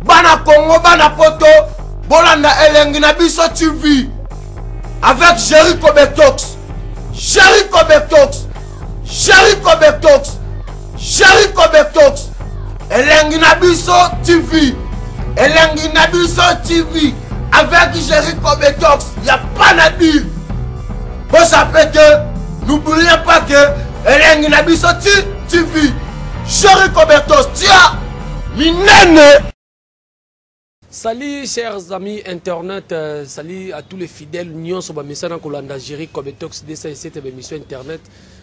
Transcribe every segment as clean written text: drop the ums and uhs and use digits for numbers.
Bana Congo, bana poto, bolanda elengi na biso TV avec Jericho Betox. Jericho Betox. Jericho Betox. Jericho Betox. Elengi na biso TV. Elengi na biso TV avec Jericho Betox. Y a pas à dire. Bozape te, n'oubliez pas que elengi na biso TV. Jericho Betox tia minene. Salut chers amis internet, euh, salut à tous les fidèles nyonso bamesana kolanda Jerry Kobetox 207 ba émission internet.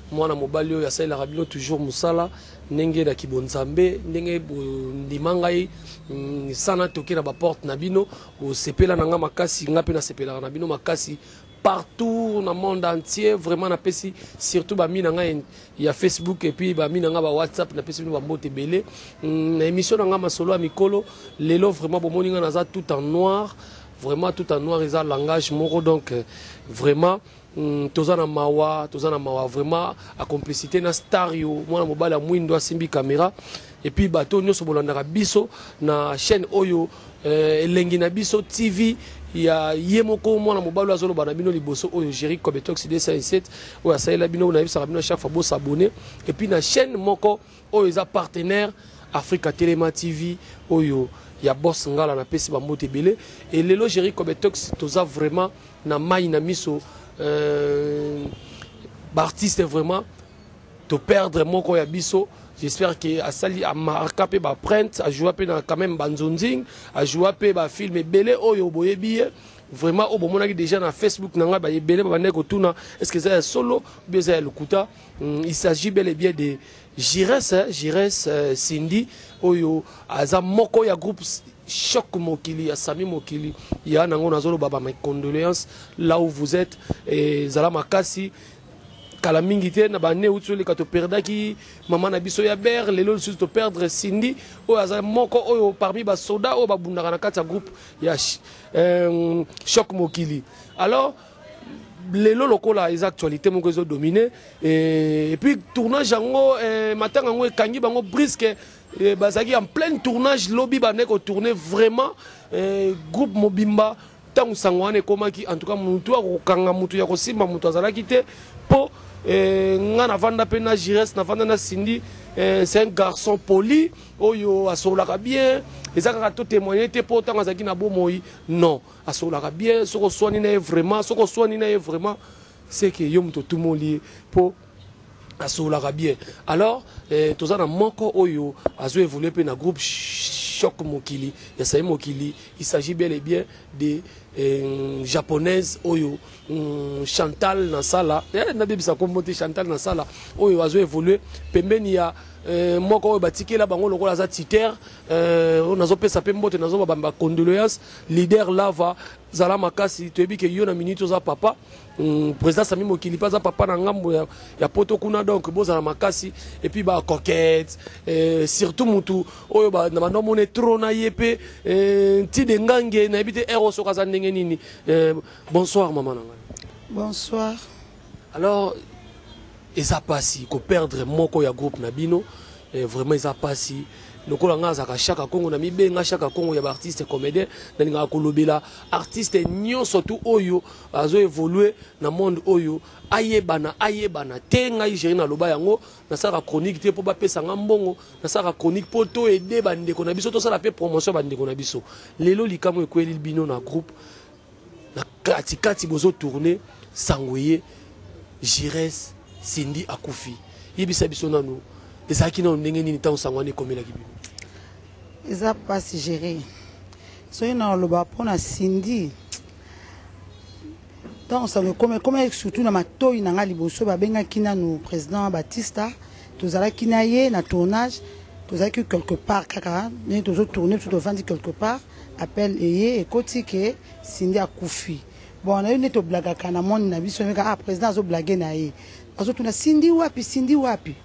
Mwana mobali oyo asalelaka bino toujours mosala ndenge na kibonzambe ndenge bondima ngai mm, sana toke na baporte na bino bosepela na ngai makasi ngai mpe nasepelaka na bino makasi partout na monde entier vraiment napesi surtout bami na ngai ya facebook et puis bami na ngai ba whatsapp napesi bino bambote ebele mm, na émission na ngai masolo ya mikolo lelo vraiment bomoni ngai naza tout en noir vraiment tout en noir eza langage moko donc euh, vraiment toza na mawa toza na mawa vraiment a complicité na star yo mwana mobali ya mwindo asimbi caméra et puis bato nyonso bolandaka biso na chaîne oyo euh, elengi na biso tv ya ye moko mwana mobali oyo azoloba na bino liboso oyo Jerry Kobetox 207 oyo asalela bino nayebisaka bino chaque fois bosabonner et puis na chaîne moko oyo eza partenaire Africa Telema TV oyo ya boss ngala napesi bambote ebele et lelo Jerry Kobetox toza vraiment na mai na miso euh, baartiste vraiment toperdre moko ya biso. J'espère que asali amarka mpe baprinte ajoua mpe na quand même banzonzing ajoua mpe bafilm ebele oyo boyebi ye vraiment oyo bomonaki déjà na Facebook na ngai baebele babandaki kotuna est ce que eza ya solo bien eza ya lokuta. Il s'agit bel et bien de Jires, hein, Jires euh, Cindy oyo aza moko ya groupe Choc Mokili ya Sami Mokili ya nango nazoloba ba mes condoléances là où vous êtes et zala makasi kala mingi te na bane euti oleka toperdaki mama na biso ya ber lelo lisusu toperdre Cindy oyo aza moko oyo parmi basoda oyo babundaka na kati ya groupe ya euh, Choc Mokili. Alors lelo lokola eza actualité moko ezodomine et, et puis tournage yango eh, matanga yango ekangi bango brisque eh, bazalaki en plein tournage lobi bande kotourne vraiment eh, groupe mobimba ntango sango wana ekomaki en tout cas mutu akokanga mutu ya kosimba mutu azalaki te mpo eh, nga navanda mpe na Jires navanda na Cindy eh, c'est un garçon poli oyo asololaka bien eza kaka to témoigner te mpo ntango azalaki na bomoi non asololaka bien soki oswani na ye vraiment soki oswani na ye vraiment c'est que yo moto otumoli ye mpo asololaka bien. Alors eh, toza na moko oyo azo évoluer mpe na groupe Choc Mokili ya Saï Mokili. Il s'agit bel et bien de eh, japonaise oyo Chantal Nasala eh, nabebisa kombo te Chantal Nasala oyo azo évoluer pembeni ya eh, moko oyo batikela bango lokola aza titer eh, oyo nazopesa mpe mbote nazoba ba condoléance leader lava zala makasi toyebi ke yo na minute oza papa président Sami Mokili mpe aza papa na ngambo ya, ya poto kuna donc bozala makasi et puis ba coquette eh, surtout mutu oyo ba, na bando mone trop na ye mpe eh, ntide ngange nayebi te ero soki aza ndenge nini eh, bonsoir mama na ngai. Bonsoir. Alors eza pasi koperdre moko ya groupe na bino eh, vraiment eza pasi lokola nga azalaka Chaka Congo na mibenga Chaka Congo ya baartiste comédien nalingaka kolobela artiste nyonso tu oyo azo évoluer na monde oyo ayebana ayebana te ngai Jerry naloba yango nasalaka chronique te mpo bapesa nga mbongo nasalaka chronique mpo to aide bandeko na biso tosala mpe promotion ya bandeko na biso lelo likambo ekweli bino na groupe na katikati bozotourne sango ye Jires Cindy akufi yebisa biso nanu ezalaki nanu ndenge nini ntango sango wana ekomelaki bino? Eza mpasi Jerry soki na oloba mpona Cindy ntango sango ekomi ekomaki surtout na matoi na ngai liboso babengaki nanu président Batista tozalaki na ye na tournage tozalaki quelque part kaka ndenge tozotourne biso tovandi quelque part appel eye ekoti ke Cindy akufi bon nayebi nde toblagaka na monde na biso ah président azoblage na ye azotuna Cindy wapi Cindy wapi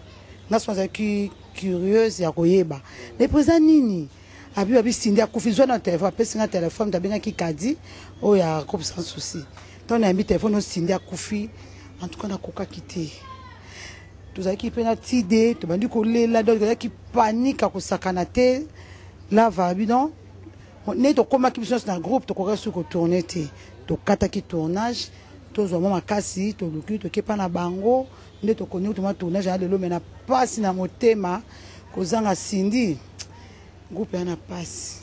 nga so azalaki curieuse ya koyeba le président nini abi babi Cindy akufi zwa na telefone apesi nga telefone tabengaki kadi oyo ya groupe sans souci ntango nayambi telefone oyo Cindy akufi en tout cas nakokaki te tozalaki mpe na tide tobandi kolela donc tozalaki panique ya kosakana te lava abi non. Ndenge tokomaki biso nyonso na groupe, tokokaki soki kotourne te, tokataki tournage, tozwa mwa makasi, toluki tokepa na bango nde tokoni kutuma tournage ya lelo. Me na pasi na motema kozanga Cindy, groupe ya na pasi,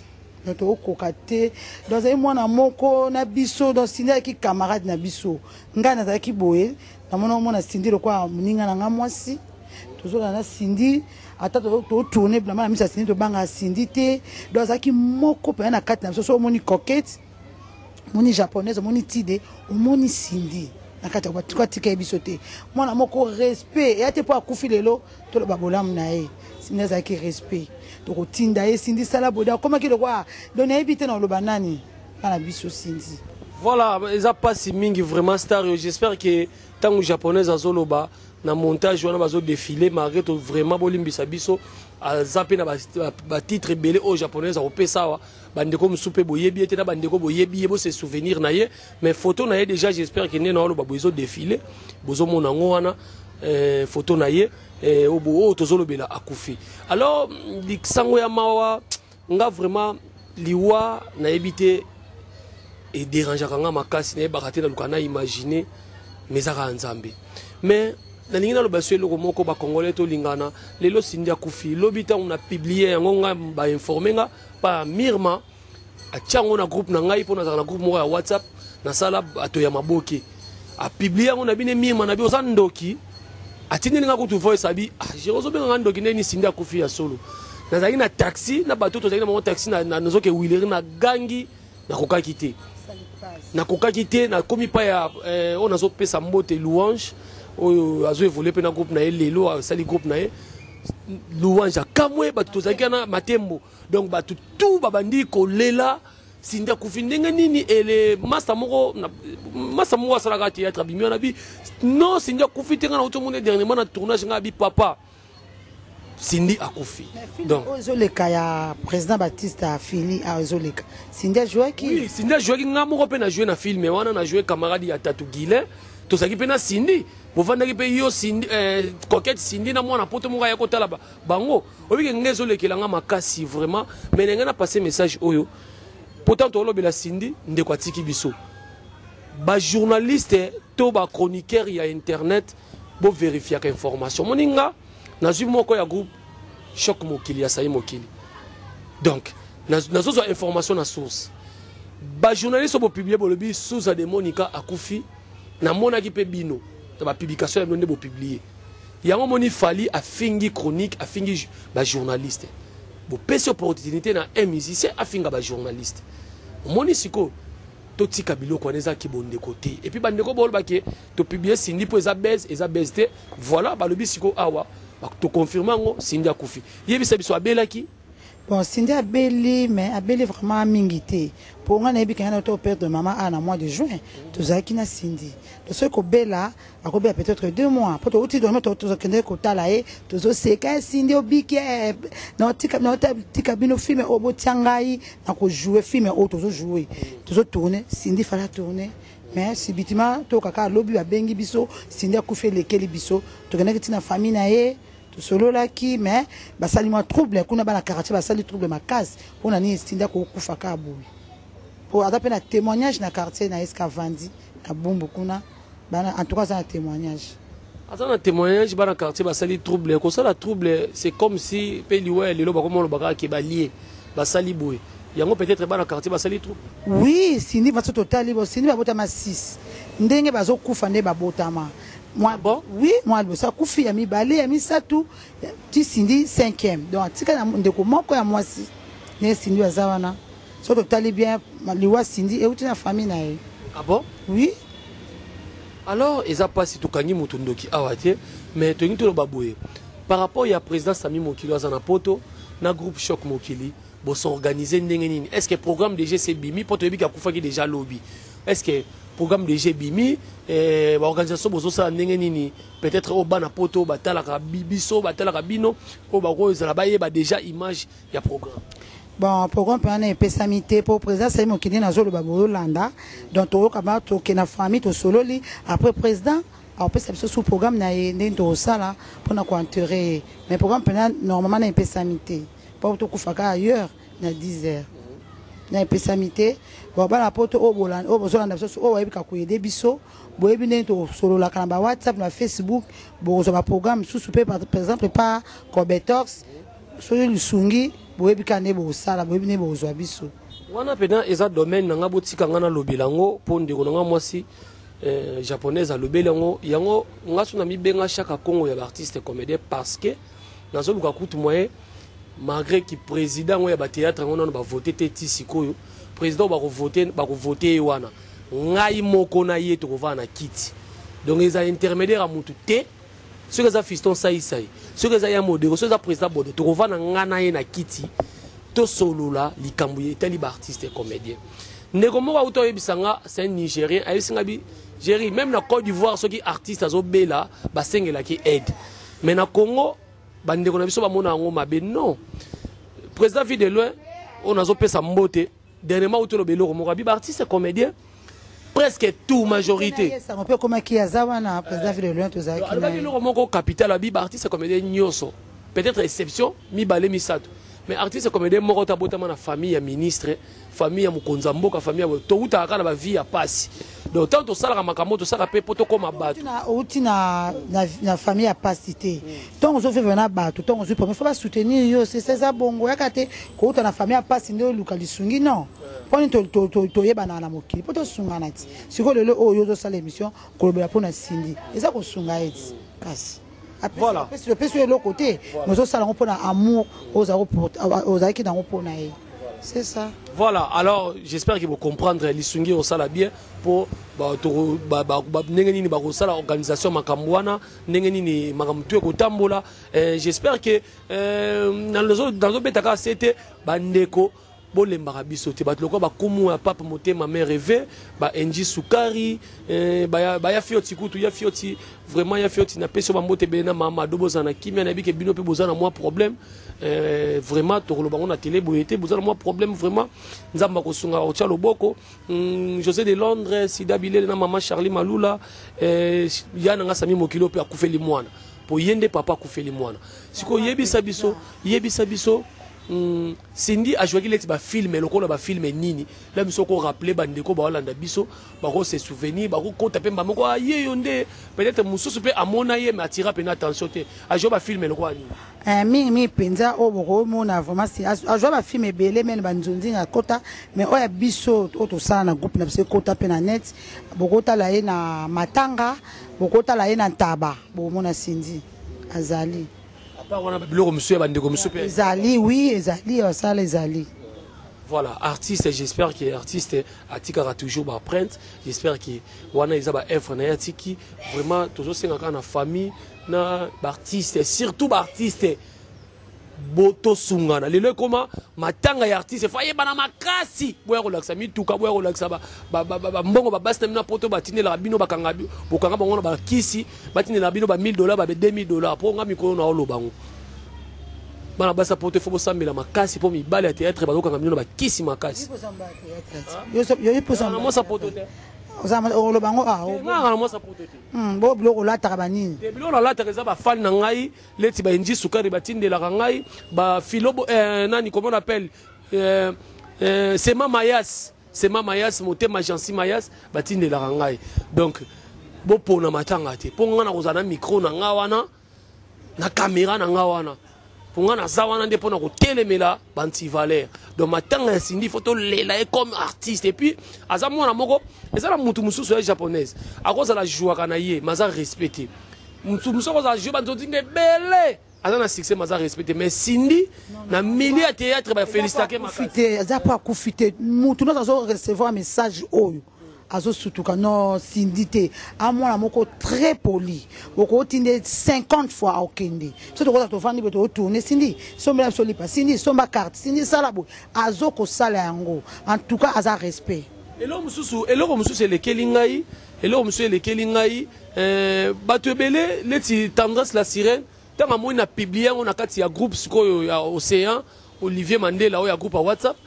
donc tokokoka te. Donc azali mwana moko na biso, donc Cindy azalaki camarade na biso. Ngai nazalaki boye, namona omona Cindy lokola moninga na ngai mwasi. Tozolanda na Cindy, ata totourne bilamba na miso ya Cindy, tobangaka Cindy te. Donc azalaki moko mpenza na kati na biso. So omoni Coquette, omoni Japonaise, omoni Tide, omoni Cindy na kati ya bato, atika ye biso te. Mwana moko respect eya te mpo akufi lelo toloba bolamu na ye. Cindy azalaki respect, tokotinda ye Cindy sala boye, akomaki lokwa. Donc nayebi te na oloba nani bana biso Cindy. Voilà, eza mpasi mingi vraiment, star oyo. J'espère que ntango Japonaise azoloba na montage wana, bazodéfile malgré to vraiment bolimbisa biso. Aza mpe na batitre ebele oyo Japonaise akopesa awa. Bandeko mosusu mpe boyebi ye te, na bandeko boyebi ye, bose souvenir na ye. Mais photo na ye déjà, j'espère que nde na oloba boye ezodéfile, bozomona yango wana, photo na ye oyo tozolobela akufi. Alors lisango ya mawa nga vraiment, liwa nayebi te, edérangeaka nga makasi, nayebaka te, naluka na imagine, mais eza kaka Nzambe. Mais nalingi naloba so eloko moko, Bacongolais tolingana. Lelo Cindy akufi, lobi ntango na publie yango, nga bainforme nga pa Mirma, atia yango na groupe na ngai, mpo nazalaka na groupe moko ya WhatsApp, nasala bato ya maboke. Apublie yango na bine Mirma na bi oza ndoki, atindeli nga kutu voice, abi: "Ah, Jero, ozobenga nga ndoki ndeni? Cindy akufi ya solo." Nazalaki na taxi na bato, tozalaki na bango taxi, nazoke wileri, na gangi, nakokaki te, nakokaki te. Nakomi pa ya oyo nazopesa mbote, Louange, oyo azo évolue mpe na groupe na ye. Lelo asali groupe na ye Louange, akamwe bato tozalaki wana matembo. Donc bato tout babandi kolela: Cindy akufi ndenge nini? Ele master moko, master moko asalaka théâtre, abimi wana, bi non, Cindy akufi te. Nga na automona dernièrement na tournage, nga abi: "Papa, Cindy akufi." Donc oyo ezoleka ya président Baptiste afili awa, ezoleka, Cindy ajouaki. Oui, Cindy ajouaki. Nga moko mpe na joue na film wana, na joue camarade ya Tatu Guilin. Tozalaki mpe na Cindy, bovandaki mpe yo Cindy, Coquette, Cindy na mwana poto moko aya kotala bango. Oyebike nga ezolekela nga makasi vraiment. Mais ndenge na passe message oyo, pourtant tolobela Cindy, ndeko atiki biso, bajournaliste to bachroniqueur ya internet, bovérifiaka information. Moni nga nazwi moko ya groupe Choc Mokili ya Sai Mokili, donc nazozwa information na source. Bajournaliste oyo bopublie, bolobi Suza de Monica akufi, namonaki mpe bino na bapublication ya bino nde bopublie yango. Moni Fally afingi chronique, afingi bajournaliste, bopesi opportunité na un musicien afinga bajournaliste. Omoni sikoyo, totika biloko wana, ezalaki bondeko te. Et puis bandeko bolobaki topublie Cindy mpo eza base, eza base te. Voilà, balobi sikoyo awa, toconfirme yango, Cindy akufi. Yebisa biso, abelaki? Bon, Cindy abeli, mais abeli vraiment mingi te. Mpo ngai nayebi kanga na to perdre mama a na mois de juin, tozalaki na Cindy. To soki kobela, akobela peut-être 2 mois, mpo touti dormi, tozokende kotala ye, tozoseka: "Cindy obiki, naotika bino film oyo botia ngai na kojoue film oyo tozojoue, tozotourne." Cindy fala tourne, mais subitement tokaka alobi, babengi biso Cindy akufi. Elekeli biso, tokendaki ntina famille na ye, tosololaki, mais basali mwa trouble kuna, bana quartier basali trouble makasi. Mpona nini Cindy akokufa kaka boye? Po aza mpe na témoignage na quartier na esika avandi na Bumbu kuna bana, en tout cas aza na témoignage. Aza na témoignage, bana quartier basali trouble. Kosala trouble, c'est comme si mpe liwa ya lelo bakoma olobaka ke balie basali boye yango, peut-être bana quartier basali trouble. Oui, Cindy faso totali bo Cindy babotama 6, ndenge bazokufa nde babotama. Mwa Bon? Oui, mwa liboso akufi, ya mibale, ya misato, ti Cindy cinquième. Donc atika na ndeko moko ya mwasi ndenge Cindy aza wana. So totali bien, liwa Cindy euti na famille na ye. Ah bon? Oui. Alors eza mpasi, tokangi moto ndoki awa te, mais tolingi toloba boye par rapport ya président Sami Mokili aza na poto na groupe Choc Mokili, bos'organiser ndenge nini? Est ce que programme DG ebimi? Mpo toyebi ke akufaki déjà lobi. Est ce que programme DG ebimi? Baorganisation bozosala ndenge nini? Peut-être oyo bana poto batalaka biso, batalaka bino, oyo bakozala bayeba déjà image ya programme. Bon, programme mpe wana epesami te, mpo président Sali Mokili nazoloba, boyolanda. Donc toyoka ba toke na famille, tosololi, après président akopesa biso sous programme na ye ndenge tokosala mpona koenterre ye. Mais programme mpena normalement na epesami te, mpo tokufaka ailleurs na 10 heures. Na epesami te. Bon, bana poto oyo bolanda, oyo bozolanda biso, oyo bayebi ka koyede biso, boyebi ndenge tosololaka na ba WhatsApp, na Facebook, bokozwa ba programme mosusu mpe, par exemple pa Cobetox, soki lisungi, boyebi kaka nde bokosala, boyebi nde bokozwa biso. Wana mpena eza domaine na nga, botika nga nalobela yango, mpo ndeko na nga mwasi japonaise alobeli yango. Yango nga so na mibenga Chaka Congo ya baartiste comédien, parce que nazoluka kutu moyen, malgré ki président yango ya bathéâtre yango nano bavote te ti sikoyo. Président bakovote, bakovote ye wana, ngai moko na ye tokovanda na kiti. Donc eza intermédiaire ya mutu te. Soki eza Fiston Saisai, soki eza ya Modero, soki eza président Bodo, tokovanda ngai na ye na kiti, tosolola likambo etali baartiste comédien. Ndeko moko auta oyebisa nga, c'est un Nigérien, ayebisi nga bi Géri, même na Côte d'Ivoire, soki artiste azobela, basengelaki aide, mais na Congo bandeko na biso bamona yango mabe. Non, président Vie de Loin oyo nazopesa mbote, dernièrement auti oloba eloko moko, abi baartiste comédien presque tout, majorité Sango mpe okomaki aza wana, président Vie de Loin, tozalaki. Alobaki eloko moko capital, abi baartiste comédien nyonso, peut-être exception mibale, misato, mais artiste comédien moko te abotama na famille ya ministre, famille ya mokonzi ya mboka, famille ya toutaka kaka na bavie ya pasi. Donc ntango tosalaka makambo, tosalaka mpe mpo tokóma bato. Outi na famille ya pasi te. Ntongo ozovivre na bato, ntongo ozwi problème, faut basoutenir yo. Sese eza bongo, yaka te kouta na famille ya pasi nde oluka lisungi. Non, mponi toyebanaka na mokili mpo tosungana ti sikoyo. Lelo oyo ozosala émission kolobela mpo na Cindy, eza kosunga ye ti kasi opesi yo eloko te, mais ozosala yango mpona amour ozalaki nango mpona ye, c'est ça. Voilà, alors j'espère que vous comprendre lisungi osala bien po ndenge nini bakosala organisation makambo wana, ndenge nini makambo tu ekotambola. J'espère que nazobeta kaka se te. Bandeko, bolembaka biso te. Bato lokola bakumu ya Pape Motema me reve, ba Enji Sukari, baya Fioti, kutu ya Fioti, vraiment ya Fioti, napesi yo bambote ebele na mama Ado. Bozala na kimia. Nayebi ke bino mpe boza na mwa problème, vraiment tokoloba ngo na télé boye te. Boza na mwa problème, vraiment Nzambe akosunga, kotia loboko. José de Londres, Sida Bilele na mama Charlie Malula, ya nanga Sami Mokili mpe akufeli mwana, po ye nde papa akufeli mwana. Sikoyo yebisa biso, yebisa biso, Cindy ajouaki leti bafilme lokola bafilme nini? La biso korappeler bandeko baolanda biso, bakose souvenir, bakokota mpe mbamoko aye yo nde peut-être mosusu mpe amona ye, mais atira mpena attention te. Ajoue bafilme lokola nini? Mingimingi mpenza oyo bokomona vraiment, ajoua bafilme ebele, mene banzonzinga akota, mais oyo ya biso oyo tosala na groupe na biso ekota mpe na net. Bokotala ye na Matanga, bokotala ye na Ntaba, bokomona Cindy azali. Apart wana, biloko mosusu ya bandeko mosusu mpe? Ezali, oui, ezali, basala ezali. Voilà, artiste, j'espère que artiste atikaka toujours baempreinte. J'espère que wana eza baœuvre na ye atiki. Vraiment tozosenga kaka na famille na baartiste, surtout baartiste, bo tosungana. Lelo ekoma matanga ya artiste fo ayebana makasi, boya kolakisa mituka, boya kolakisa bambongo, babasi na bino na poto batindelaka bino, bakanga bokanga bango na bakisi, batindelaka bino ba 1000 $, ba 2000 $. Mpo nga mikolo na oloba ngo, bana basi ya poto, fo bosambela makasi, mpo mibali ya théâtre bazokanga bino na bakisi makasi. Na mwasi ya poto te. Oloba ngo. Ngaka na mwasi ya poto te. Bo biloko olataka banini? Biloko nalataka eza bafani na ngai, leti baenji sukari batindelaka ngai, bafilo, nani, comment on appelle, sema mayas, sema mayas, Motema Jansi Mayas, batindelaka ngai. Donc bopona matanga te, mpo ngai nakozala na micro na ngai wana, na caméra na ngai wana, mpo ngai naza wana nde mpona kotelemela baantivaleur. Donc matanga ya Cindy, fo tolela ye comme artiste. Et puis aza mwana moko, eza na mutu mosusu ya japonaise akozala jouaka na ye, mais aza respect te. Mutu mosusu akozala joue banzonzinga ebele, aza na succès, mais aza respect te. Mais Cindy, na milieu ya théâtre, bafélicitake makasi. Aza mpo akufi te. Mutu nyonso azo recevoir message oyo azosutuka. No, Cindy te, amwana moko très poli. Okotinde 50 fois, akokende. So tokoza, tovandi boye, totourne, Cindy sombela biso lipa, Cindy somba carte, Cindy sala boye, azokosala yango. En tout cas aza respect. Eloko mosusu elekeli ngai, eloko mosusu elekeli ngai, bato ebele neti Tendresse la Sirène, ntango amoni na publie yango na kati ya groupe sikoyo ya Océan Olivier Mandela, oyo ya groupe ya WhatsApp,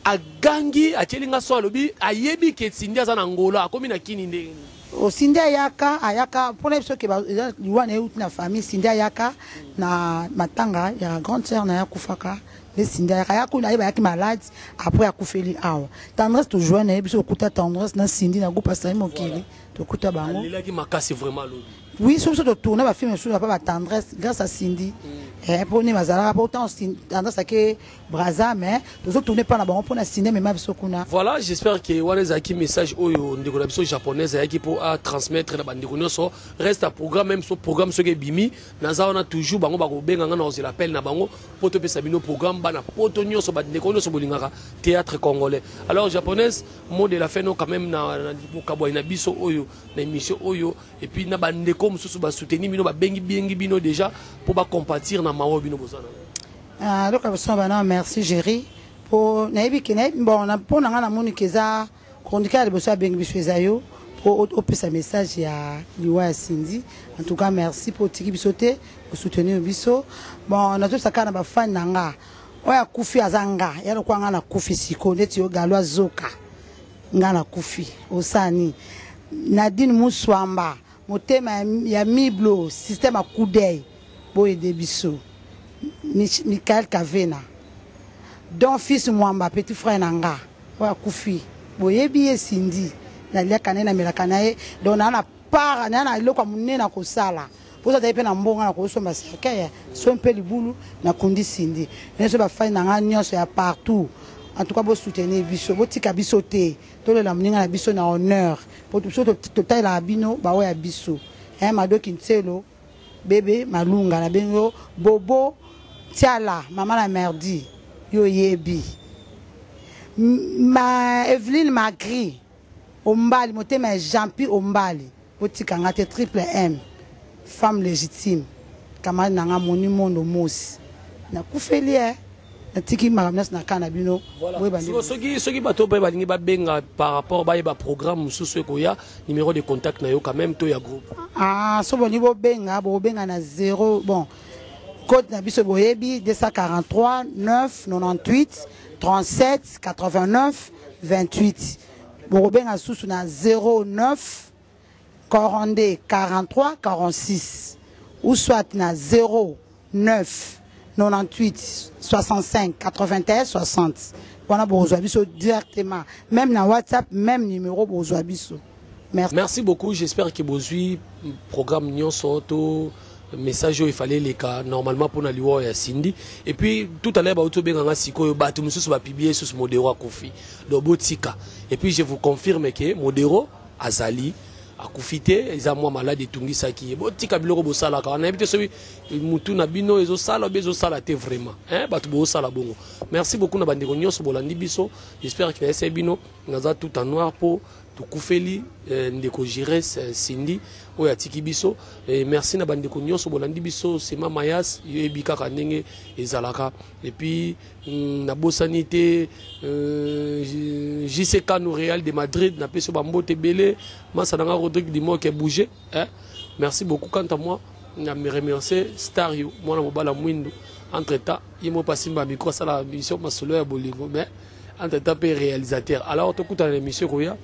agangi, atieli nga so, alobi ayebi ke Cindy aza na Ngola, akomi na Kini ndenge nini? Cindy ayaka mpona biso ke liwa na ye euti na famille. Cindy ayaka na matanga ya grande sœur na ye akufaka. Nde Cindy ayaka ya kuna ye bayaki malade après akufeli awa. Tendresse tojoua na ye biso okuta Tendresse na Cindy na groupe Asai Mokili tokuta bango. Alelaki makasi vraiment alobi. Oui, soki biso totourna ba film mosusu pa ba Tendresse grâce à Cindy. Eh po ne bazalaka po tant Tendresse ake Brazza mais tozo tourner pa na bango pona Cindy amema biso kuna. Voilà, j'espère que wana ezalaki message oyo ndeko na biso japonaise ayaki po a transmettre na bandeko nyonso. Reste à programme même so programme soki ebimi naza wana toujours bango bakobenga nga na kozela appel na bango po topesa bino programme bana poto nyonso bandeko nyonso bolingaka théâtre congolais. Alors japonaise, mot de la fin no quand même na bokabwani na biso oyo na émission oyo et puis na bandeko mosusu ba soutenir bino babengi bengi bino déjà po ba compatir na mawa bino boza na. Ah, loka biso bana merci Jerry po nayebi ke nayebi bon na po na nga namoni ke eza chroniqueur ya liboso abengi biso eza yo po opesa message ya liwa ya Cindy. En tout cas merci po otiki biso te osoutenir biso. Bon nazopesa kaka na ba fan na nga oyo akufi aza nga ya lokola nga nakufi sikoyo ndeti yo galo azoka nga nakufi osala nini? Nadine Muswamba motema ya miblo système ya coup d'œil boyede biso. Michael Kavena Don fils Mwamba petit frère na nga oyo akufi boyebi ye Cindy naliaka na ye namelaka na ye donc naa na part naa na eloko ya monene na kosala mpo azali mpe na mbongo na kosomba cercueil so mpe libulu nakundi Cindy nyonso bafani na nga nyonso ya partout en tout cas bosoutenir biso botika biso te tolela moninga na biso na honneur mpo biso totalelaka bino baoyo ya biso Madoki Nselo Bebe malunga na bengi yo bobo tiala mama na merdi yo oyebi ma Evelyne Magri ombali motema ya Jeanpy ombali botika nga te triple M femme legitime camarade na nga moni mondo mosi nakufeli eh natiki makambo nyonso na kaa na bino. Boyeba nde soki soki bato mpe balingi babenga par rapport bayeba programme mosusu ekoya, numéro de contact na yo quand même to ya groupe? Ah, so bolingi bobenga, bokobenga na 0 bon code na biso boyebi 243 9 98 37 89 28. Bokobenga susu na 09 42 43 46 ou soit na 09 98 65 81 60. Wana bozwa biso directement même na WhatsApp, même numéro bozwa biso. Merci. Merci beaucoup, j'espère que bozwi programme nyonso to message oyo efale eleka normalement mpona liwa ya Cindy. Et puis tout à l'heure bauti obenganga sikoyo bato mosusu bapublie susu Modero akufi, donc botika. Et puis je vous confirme que Modero azali akufi te, eza mwa malade etungisaki ye. Botika biloko bosalaka, nayebi te soki mutu na bino ezosala obi ezosala te vraiment, hein, bato bozosala bongo. Merci beaucoup na bandeko nyonso bolandi biso, j'espère que nayesai bino naza tout en noir po tokufeli ndeko Jires Cindy oyo atiki biso. Et merci na bandeko nyonso bolandi biso, Sema Mayas yoyebi kaka ndenge ezalaka. Et puis nabosani te JC Kano Real de Madrid napesi ba mbote ebele, masa nanga Rodrigue Dimoke bouger, hein? Merci beaucoup. Quant à moi, na me remercier Stario mwana mobala mwindu, entre temps ye mo pasimba micro asala émission masolo ya bolingo, mais entre temps pe réalisateur. Alors tokutana na émission koya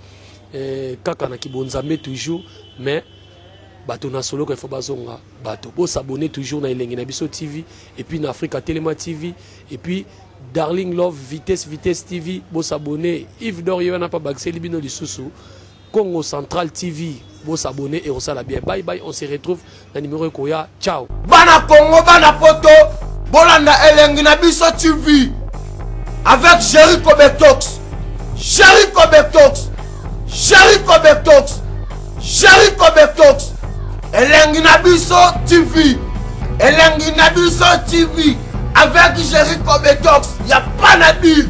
kaka na kibonzambe toujours, mais bato na soloka il faut bazonga bato bo s'abonner toujours na Elengi na biso TV et puis na Africa Telema TV et puis Darling Love Vitesse Vitesse TV, bo s'abonner. Yves Dor yewana pa bakiseli bino lisusu Congo Central TV, bo s'abonner et osala bien. Bye bye, on se retrouve na numéro ekoya. Ciao. Bana Congo, bana Poto, bolanda Elengi na biso TV avec Jerry Kobetox, Jerry Kobetox, Jerry Kobetox, Jerry Kobetox, Elengi na biso TV, Elengi na biso TV avec Jerry Kobetox, y a pas na dire.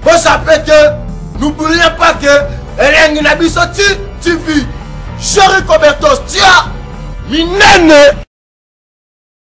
Bosape te, n'oubliez pas que Elengi na biso TV, Jerry Kobetox, tia minene.